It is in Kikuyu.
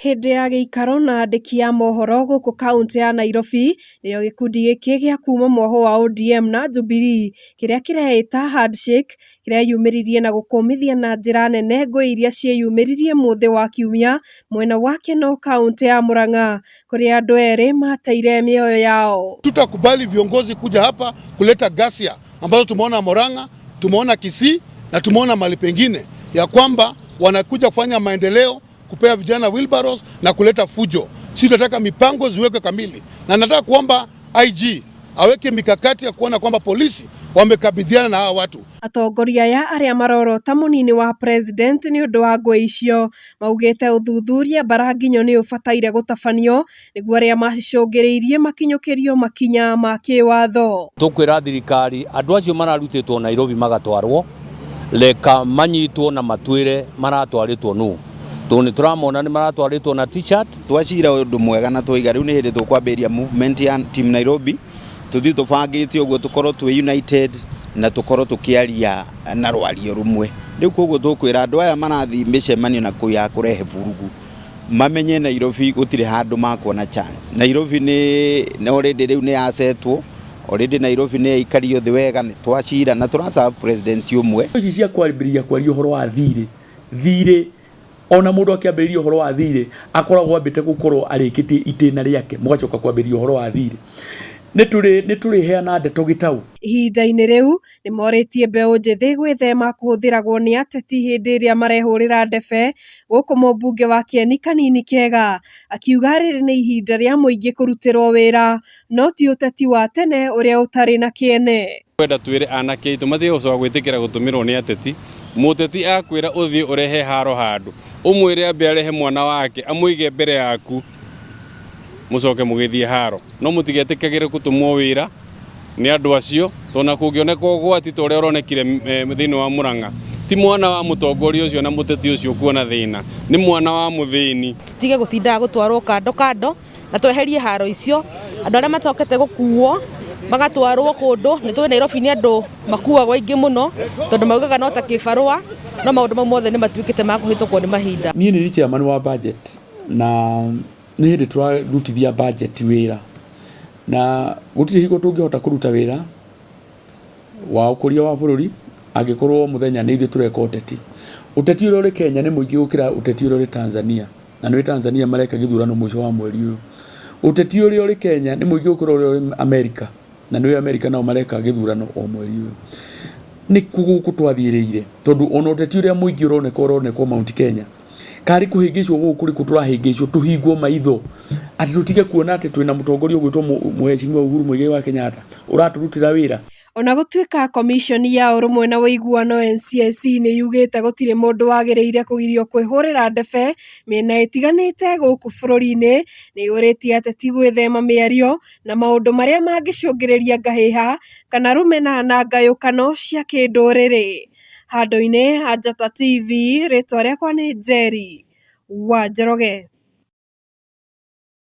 Hĩndĩ ya gĩikaro na andĩki a mohoro gũkũ kauntĩ ya Nairobi nĩrĩo gĩkundi gĩkĩ gĩa kuma mwoho wa ODM na Jubilee kĩrĩa kĩreĩta handshake kĩreyumĩririe na gũkũmithia na njĩra nene ngũĩ iria ciĩyumĩririe mũthĩ wa kiumia mwena wa Kenol kauntĩ ya Murang'a kũrĩa andũ erĩ mateire mĩoyo yao. Tutakubali viongozi kuja hapa kuleta ghasia ambazo tumeona Murang'a, tumeona Kisii na tumeona mahali pengine, ya kwamba wanakuja kufanya maendeleo, kupea vijana wheelbarrows na kuleta fujo. Sisi tunataka mipango ziwekwe kamili, na nataka kuomba IG aweke mikakati ya kuona kwamba polisi wamekabidhiana na hawa watu. Atongoria aya arĩa marorota mũnini wa president nĩ ũndũ wa ngũĩ icio maugĩte ũthuthuria mbaranginyo nĩ ũbataire gũtabanio nĩguo arĩa macicũngĩrĩirie makinyũkĩrio makinya ma kĩwatho. Tukwira thirikari andũ acio mararutĩtwo Nairobi magatwarwo reka manyitwo na matuĩre maratwarĩtwo nũ tondũ nĩ tũramona nĩ maratwarĩtwo na t-shirt. Twacira ũndũ mwega na twaiga rĩu nĩ hĩndĩ tũkwambĩrĩria movement ya Team Nairobi, tũthiĩ tũbangĩte ũguo tũkorwo twĩ united na tũkorwo tũkĩaria na rwario rũmwe. Rĩu koguo tũkwĩra andũ aya marathiĩ mĩcemanio na kũu ya kũrehe vurugu mamenye Nairobi gũtirĩ handũ makuona chance. Nairobi nĩ already rĩu nĩ yasetwo already, Nairobi nĩ yaikario thĩ wega, nĩ twacira na tũraserve president ũmwe. Ici cia kwambĩrĩria kwaria ũhoro wa thirĩ thirĩ, ona mũndũ akĩambĩrĩria ũhoro wa thirĩ akoragwo ambĩte gũkorwo arĩkĩtie itĩna rĩake, mũgacoka kwambĩrĩria ũhoro wa thirĩ. Nĩ tũrĩheana ndeto gĩtau. Ihinda-inĩ rĩu nĩ morĩtie mbeũ njĩthĩ gwĩthema kũhũthĩragwo nĩ ateti hĩndĩ ĩrĩa marehũrĩra ndebe, gũkũ mũmbunge wa Kieni Kanini Kega akiuga rĩrĩ nĩ ihinda rĩa mũingĩ kũrutĩrwo wĩra no ti ũteti wa tene ũrĩa ũtarĩ na kĩene. Kwenda twĩre anake aitũ matige gũcoka gwĩtĩkĩra gũtũmĩrwo nĩ ateti. Mũteti akwĩra ũthiĩ ũrehe haro handũ, ũmwĩre ambe arehe mwana wake amũige mbere yaku, mũcoke mũgĩthiĩ haro, no mũtigetĩkagĩre gũtũmwo wĩra nĩ andũ acio, tondũ na kũngĩoneka ũgwati ta ũrĩa ũronekire thĩinĩ wa Murang'a, ti mwana wa mũtongoria ũcio na mũteti ũcio kuona thĩna, nĩ mwana wa mũthĩni. Tutige gũtindaga gũtwarwo kando kando na tweherie haro icio. Andũ arĩa matokete gũkuo magatwarwo kũndũ, nĩ tũĩ Nairobi nĩ andũ makuagwo aingĩ mũno tondũ maugaga no ta kĩbarũa, no maũndũ mau mothe nĩ matuĩkĩte ma kũhĩtũkwo nĩ mahinda. Niĩ nĩ chairman wa budget na nĩ hĩndĩ tũrarutithia budget wĩra, na gũtirĩ hingo tũngĩhota kũruta wĩra wa ũkũria wa bũrũri angĩkorwo mũthenya nĩ ithuĩ tũreka ũteti. Ũteti ũrĩa ũrĩ Kenya nĩ mũingĩ gũkĩra ũteti ũrĩa ũrĩ Tanzania, na nĩ Tanzania mareka gĩthurano mũico wa mweri ũyũ. Ũteti ũrĩa ũrĩ Kenya nĩ mũingĩ gũkĩra ũrĩa ũrĩ Amerika, na nĩ Amerika nao mareka gĩthurano o mweri ũyũ. Nĩ kũ gũkũ twathiĩrĩire, tondũ ona ũteti ũrĩa mũingĩ ũroneka ũronekwo Mount Kenya, karĩ kũhĩngĩcwo gũkũ kũrĩkũ tũrahĩngĩcwo tũhingwo maitho atĩ tũtige kuona atĩ twĩna mũtongoria ũgwĩtwo Mũheshimiwa Uhuru Muigai wa Kenyatta ũratũrutĩra wĩra. Ona gũtuĩka Komishoni ya Ũrũmwe na Ũiguano NCIC nĩ yugĩte gũtirĩ mũndũ wagĩrĩire kũgirio kwĩhũrĩra ndebe mĩena ĩtiganĩte gũkũ bũrũri-inĩ, nĩ yũrĩtie ateti gwĩthema mĩario na maũndũ marĩa mangĩcũngĩrĩria ngahĩha kana rũmena na ngayũkano cia kĩndũrĩrĩ. Handũ-inĩ ha Njata TV, rĩtwa rĩakwa nĩ Njeri wa Njoroge.